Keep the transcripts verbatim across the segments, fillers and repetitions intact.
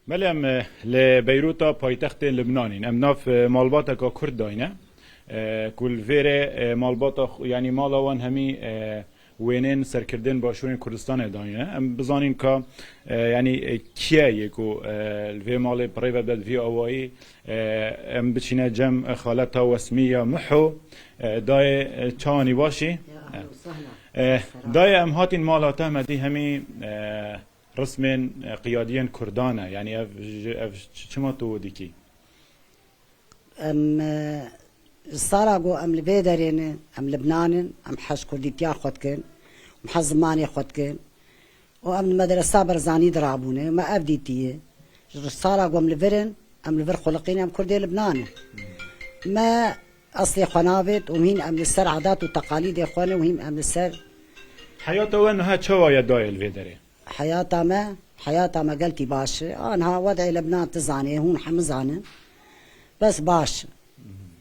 Belê em, e, li Beyrûta paytextê Libnanîn. Em nav, e, malbateka Kurd dayne. E, ku li vêrê, e, malbata xwe, yanî mala wan hemî, e, wênên serkirdên Başûrên Kurdistanê dayne. Em bizanîn ka, e, yanî, e, kî ye yê ku, e, li vê malê bi rê ve be di vî awayî, e, em biçîne cem, e, xaleta Wesmî ya Miho, e, dayê, e, çawanî başî? Ya, ehlen we sehlen. E, dayê em hatîn mala te me dî hemî, e, Rismên, e, qiyadiyên Kurdan e. Yanî ev ji, ev çi, çima tu dikî? Em, e, ji sala ku em li vê derê ne, em Libnan in, em hej kurdîtiya xwe dikin, em hej zimanê xwe dikin. Û em li medresa Berzanî dirabûne, me ev dîtiye. Ji sala ku em li vir in, em li vir xuliqîn, em Kurdê Libnan in. Me eslê xwe navêt û hîn em li ser adat û teqalîdê xwe ne û hîn em li ser Heyata we niha çawa ye dayê li vê derê? Heyata me, heyata me gelkî baş e. Anha wedê Lebnan tu zanê, hûn hemû zanin. Bes baş e.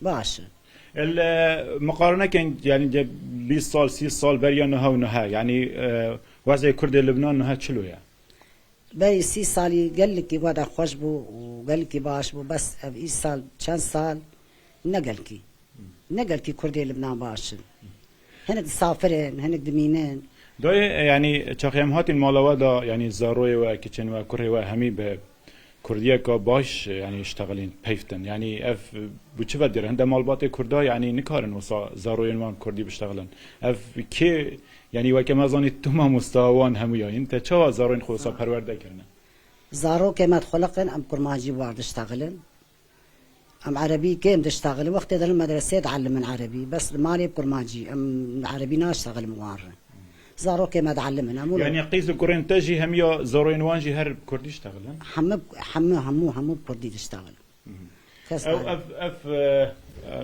Baş e. El, e, miqarenekên, yanî de bîst sal, sî sal beriya niha û niha, yanî, e, wezê Kurdê Libnan niha çilo ye? Berî sî salî gelkî weda xweş bû û gelkî baş bû. Bes ev îsal çend sal ne gelkî. Ne gelkî Kurdê Libnan baş in. Hinek disafirin, hinek dimînin. Dayê, e, yanî çaxê em hatîn mala we da, yanî zaroyê we, kiçên we, kurê we hemî bi kurdiyeka baş, e, yanî ştexilîn, peyvtin. Yanî ev, e, bi çi ve dir? Hinde malbatê kurda, yanî nikarin wisa zaroyên wan kurdî biştexilin. Ev kê, yanî weke me zanî tu mamosta wan hemû yayîn. Te çawa zaroyên xwe wisa perwerde kirine? Zarokê me dixuliqin, em kurmancî bi wan diştexilin. Em erebî kêm diştexilin. Wextê de li medresê dielimin erebî. Bes li malê bi kurmancî. Em erebî naştexilin wan re. Zarokê me dielimin. Em Yanî qîz û kurên te jî hemiya zaroyên wan jî her bi kurdî diştexilin? Hemû, hemû, hemû, hemû bi kurdî diştexilin. Kes Ew, nayê. ev, ev, e, e,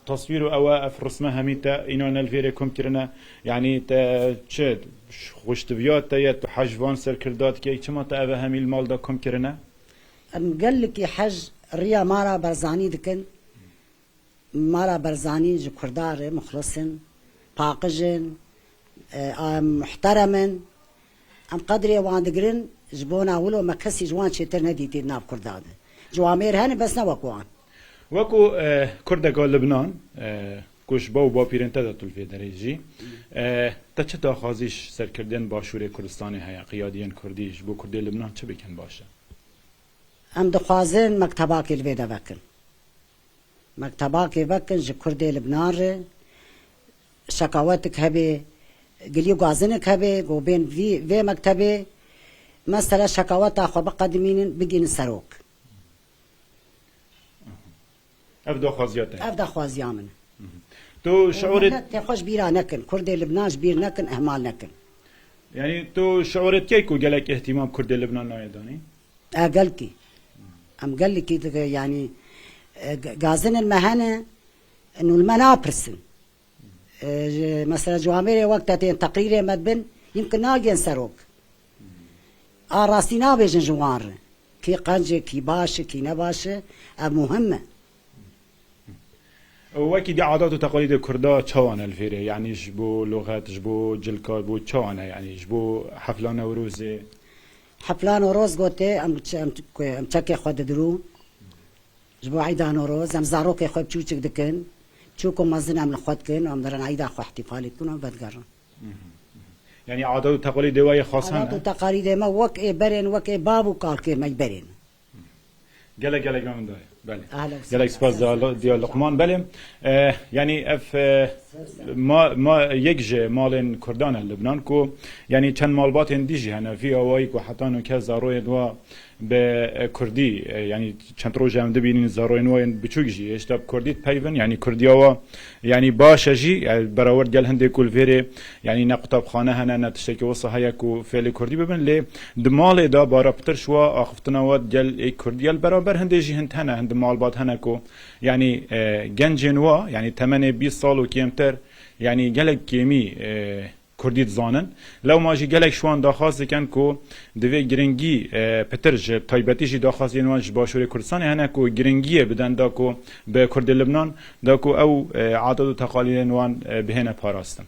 taswîr û ew e, ev risme hemî te îna ne li vêrê kom kirine. Yanî te çi, xweştiviya te ye, tu hej van serkirda dikey, çima te ev e hemî li mal de kom kirine? Em gelekî hej riya mala Barzanî dikin. Mala Barzanî ji Kurda re muxlis in, paqij in, e, em muhterem in. Em qedrê wan digirin, ji bona wilo me kesî ji wan çêtir nedîtî di nav Kurda de. Ciwamêr hene, bes ne wek wan. Wekû, e, Kurdeka Libnan, e, ku ji bav û bapîrên te de tu li vê derê jî, e, te çi daxwazî ji serkirdên Başûrê Kurdistanê heye, qiyadiyên Kurdî ji bo Kurdê Libnan çi bikin baş e? Em dixwazin mektebakê li vê de vekin. Mektebakê vekin ji Kurdê Libnan re, şekawetik hebe, gilî gazinik hebe, go bên vî, vê mektebê, mesela şekaweta xwe biqedimînin, bigînin serok. Ev daxwaziya te ye? Ev daxwaziya min. Tu Û şiûrê millet tê xwe ji bîra nekin, Kurdê Libnan ji bîr nekin, ihmal nekin. Yanî tu şiûrê dikey ku gelek îhtîmam Kurdê Libnan nayê danî? E, gelkî. Em gelkî dike, yanî, e, g-, gazinên me hene, nû li me napirsin. E, ji, mesela, ciwamêrê wek te tên teqrîrê me dibin, yimkin nagên serok. A rastî nabêjin ji wan re. Kî qenc e, kî baş e, kî ne baş e, ev muhim e. Wekî dî adat û teqalîdê Kurda çawa ne li vêrê? Yanî ji bo loxet, ji bo cilka, ji bo çawa ne? Yanî ji bo hefla Newrozê? Hefla Newroz gotê, em, em, em çekê xwe didirû. Ji bo Eyda Newroz, em zarokê xwe biçûçik dikin. Çûk û mezin em li xwe dikin, em dirin Eyda xwe ihtifalê dikin, em vedigerin. Yanî adet û teqalîdê we yê xas hene? Adet û teqalîdê me wek ê berên, wek ê bav û kalkê me yê berên. Gelek gelek memnun dayê. Belê. Ahlen Gelek spas spas. Diya Luqman. Belê. E, yanî ev, e, ma, ma yek ji malên Kurdan e Libnan ku, yanî çend malbatên dî jî hene. Vî awayî ku heta nûke zaroyên wa bi, e, Kurdî, e, yanî çend roj em dibînin zaroyên wa yên biçûk jî hêşta bi Kurdî dipeyvin. Yanî Kurdiya wa, yanî baş e jî, yanî berawer gel hindê ku li vêrê Yanî ne qutabxane hene, ne tiştekî wisa heye ku fêlê kurdî bibin, lê di malê de bara pitir ji wa axiftina wa gel ê kurdî ye. Li beraber hindê jî hind hene, hind malbat hene ku, yanî, e, gencên wa, yanî temenê bîst sal û kêmtir, yanî gelek kêmî, e, kurdî dizanin. Lewma jî gelek ji wan daxwaz dikin ku divê giringî, e, pitir ji taybetî jî daxwaziyên wan ji Başûrê Kurdistanê hene ku giringiyê bidin da ku bi Kurdê Libnan, da ku ew, e, adet û teqalîdên wan, e, bihêne parastin.